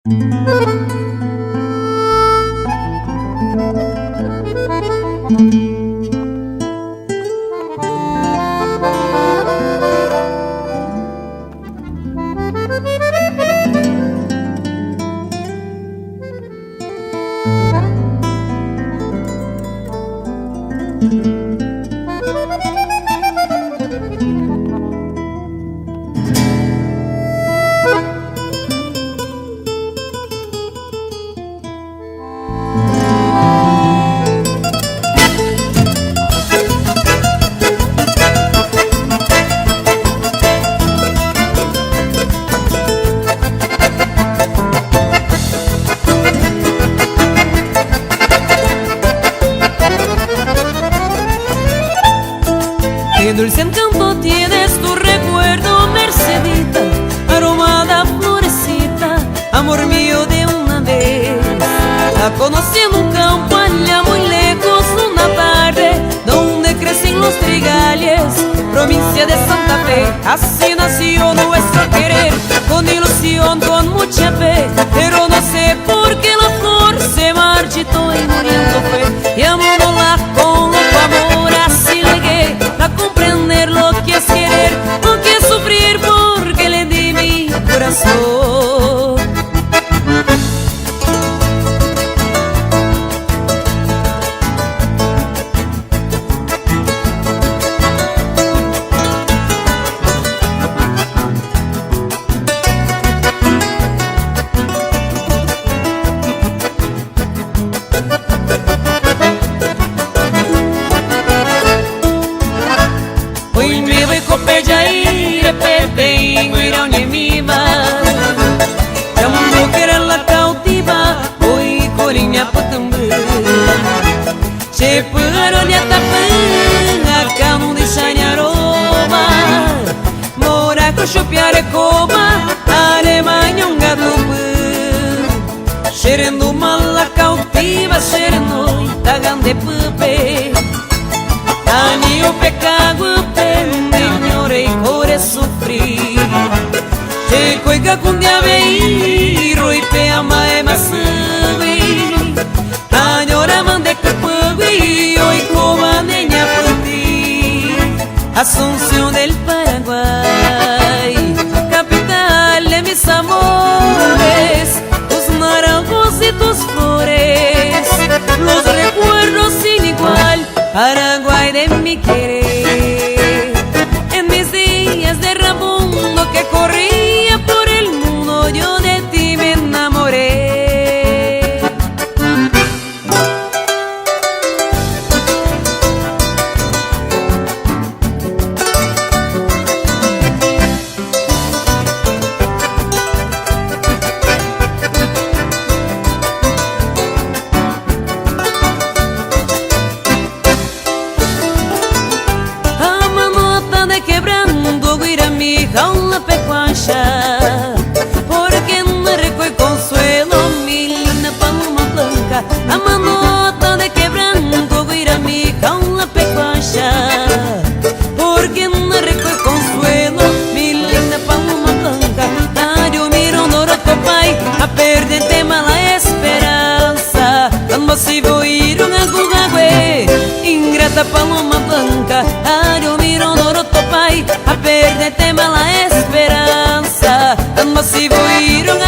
Qué dulce encanto tienes tu recuerdo, Mercedita, aromada florecita, amor mío de una vez. La conocí en un campo allá muy lejos, una tarde, donde crecen los trigales, provincia de Santa Fe. Así nació nuestro querer, con ilusión, con mucha fe, pero no sé por qué la flor se marchitó y muriendo fue. Y amándola con loco amor, así llegué a comprender lo que es querer, lo que es sufrir, porque le di mi corazón. Oimévo ikopejaíre peteĩ guyra oñemíva, Chamboquera la cautiva oikóri ñapytỹmby. Che py'aro ñatapy akãnundy chañaróva, Morako chupiarekóva arema ñongatupy. Che rendúma la cautiva che renói tagande pype. Ani upe kaguýpe nde ñoreiko resufri. Che koika kundi avei roipe'a mba'e masýgui. Añorama nde kypýgui oikóva ne ñapytĩ. Asunción del Paraguay, capital de mis amores, tus naranjos y tus flores, los recuerdos sin igual, Paraguay de mi querer. En mis días de rabundo que corría por el mundo, yo de ti me enamoré. Amanóta de quebrando guyrami jaula pecuacha, porque no recoy consuelo mi linda paloma blanca. Amanóta de quebranto guyrami jaula pecuacha, porque no recoy consuelo mi linda paloma blanca. Ario miro norotopay a perderte mala esperanza, Ambosivo irun agugague, ingrata paloma blanca. Ario miro norotopay a perderte mala esperanza, Ambosivo irun.